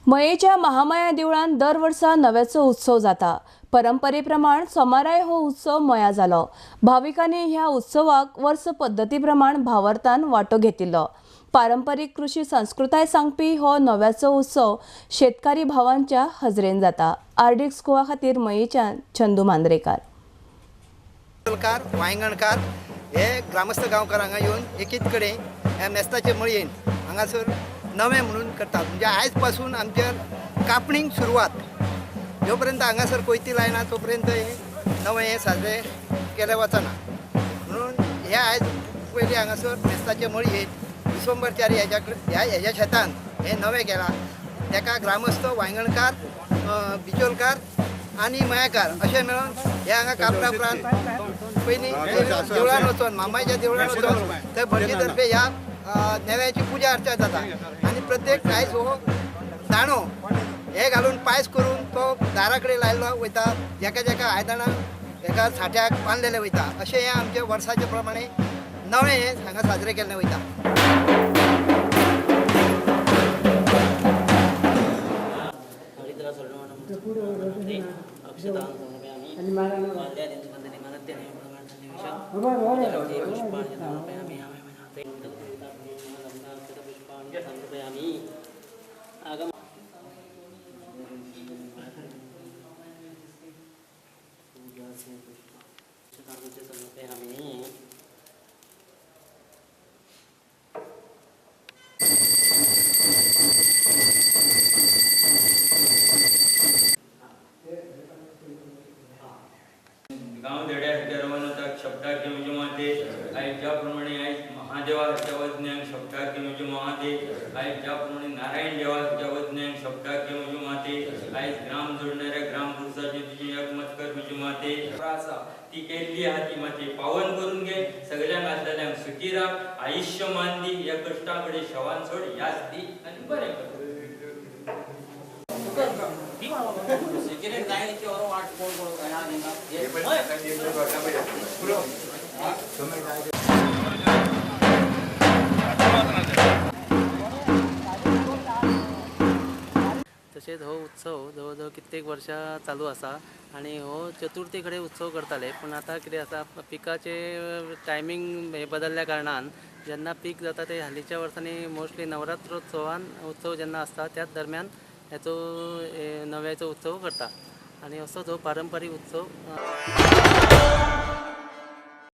मयेच्या महामाया देवळान दर वर्सा नव्याचो उत्सव जाता. परंपरेप्रमाण सोमाराय हो उत्सव मया जालो. भाविकांनी ह्या उत्सवाक वर्स पद्दती प्रमाण भावार्थान वांटो घेतिल्लो. पारंपरीक कृशी संस्कृताय सांगपी हो नव्याचो उत्सव शेतकारी भावांच्या हजरेन जाता. आरडीएक्स गोवा खातीर मयेच्यान चंदू मांद्रेकार. वांयगणकार हे ग्रामस्थ गांवकार हांगा येवन एकीच कडेन ह्या मेस्ताचे मळयेन हांगासर नवें म्हणून करतात. म्हणजे आयज पासून आमच्या कापणीक सुरवात. जो पर्यंत हांगासर कोयती लायना तो पर्यंत हे नवें हे साजरे केले वचना. म्हणून हे आयज पयलीं हांगासर मेस्ताचे मळयेन विश्वंभरचारी हेज्या ह्या हेज्या शेतान हे नवें केलां. तेका ग्रामस्थ वांयगणकार, बिचोलकार आनी मयेकार अशें मेळून हे हांगा कापल्या उपरांत पयलीं देवळान वचोन, मामाच्या देवळान वचोन थंय भटजी तर्फे ह्या नेव्याची पुजा अर्चा जाता आनी प्रत्येक आयज हो दाणो हे घालून पायस करून तो दारा कडेन लायलो वयता. जेका जेका आयदनां हेका साठ्याक बांदलेले वयता. अशें हें आमचे वर्साचे प्रमाणे नवें हें हांगा साजरें केल्लें वयता. गांव धड्या रवनता शब्दाग्य मुजमाते आयज ज्याप्रमाणे आयज महादेवाच्या वज्ञान शब्दाग्य मुजमाते आयज ज्याप्रमाणे नारायण देवाच्या वज्ञान शब्दाग्य मुजमाते आयज ग्राम जोडणाऱ्या ग्राम पुरुषाचे तुझे एकमत कर मुजमाते आसा ती केल्ली आहा ती माते पावन करून घे. सगळ्यांक आसलेल्यांक सुखी राख, आयुष्यमान दी, ह्या कश्टां कडेन शवान सोड, याच दी आनी बरें कर. तशेंच हो उत्सव जवळ जवळ कित्येक वर्सां चालू आसा आनी हो चतुर्थी कडेन उत्सव करताले. पूण आतां कितें आसा, पिकाचे टायमींग हे बदलल्या कारणान जेन्ना पीक जाता ते हालींच्या वर्सांनी मोस्टली नवरात्रोत्सवान उत्सव जेन्ना आसता त्याच दरम्यान हेचो नव्याचो उत्सव करता आनी असोच हो पारंपारीक उत्सव.